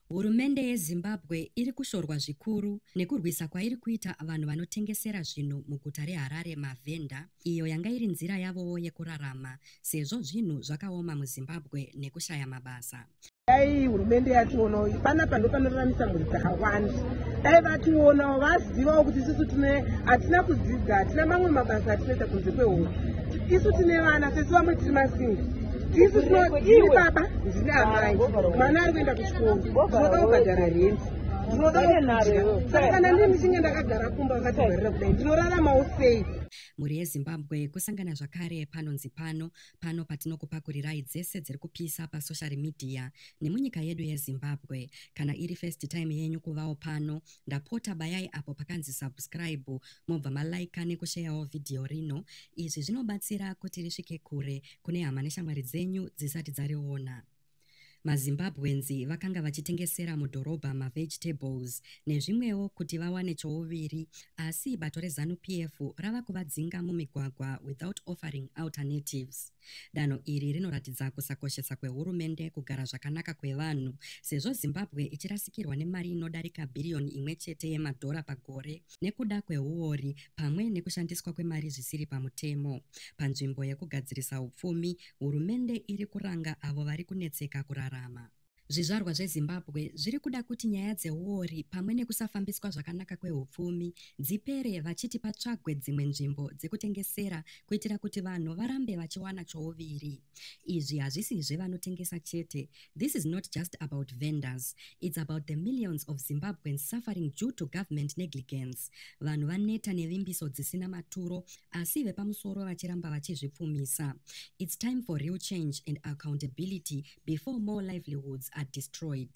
Hurumende yeZimbabwe iri kushorwa zvikuru nekurwisa kwairi kuita vanhu vanotengesera zvinhu muguta reHarare mavhenda, iyo yanga iri nzira yavowo yekurarama sezvo zvinhu zvakaoma muZimbabwe nekushaya mabasa. Dai hurumende yationawo, panapa ndo panoraramisa mhuri dzakawanda. Dai vationawo, vazivawo kuti isusu tine hatina kudzidza, hatina mamwe mabasa atinoita kunze kwehoro. Isu tine vana, sesu vamwe tiri masingi. Isu tini baba, ndine amai, mwana ari kuenda kuchikoro, ndinoda kubhadhara rendi, ndinoda kudya. Saka kana ndii ndichinge ndakagara kumba vakativharira kudai, ndinoraramawo sei? Mhuri yeZimbabwe, kusangana zvakare panonzi pano pano patinokupakurirai dzese dziri kupisa pasocial media nemunyika yedu yeZimbabwe. Kana iri first time yenyu kuvawo pano, ndapota bayai apo pakanzi subscribe, mobva malaika nekusheyawo vhidhiyo rino. Izvi zvinobatsira kuti risvike kure kune hama neshamwari dzenyu dzisati dzariona. MaZimbabweans vakanga vachitengesera mudhorobha mavegetables nezvimwewo kuti vawane chouviri, asi bato reZANU-PF rava kuvadzinga mumigwagwa without offering alternatives. Danho iri rinoratidza kusakoshesa kwehurumende kugara zvakanaka kwevanhu, sezvo Zimbabwe ichirasikirwa nemari inodarika bhiriyoni 1 yemadhora pagore nekuda kweuori pamwe nekushandiswa kwemari zvisiri pamutemo. Panzvimbo yekugadzirisa upfumi, hurumende iri kuranga avo vari kunetseka kurarama. Zvizvarwa zveZimbabwe zviri kuda kuti nyaya dzeuori pamwe nekusafambiswa zvakanaka kweupfumi dzipere, vachiti patsvagwe dzimwe nzvimbo dzekutengesera kuitira kuti vanhu varambe vachiwana chouviri. Izvi hazvisi zvevanotengesa chete. This is not just about vendors, it's about the millions of Zimbabweans suffering due to government negligence. Vanhu vaneta nevimbiso dzisina maturo, asi vepamusoro vachiramba vachizvipfumisa. It's time for real change and accountability before more livelihoods are destroyed.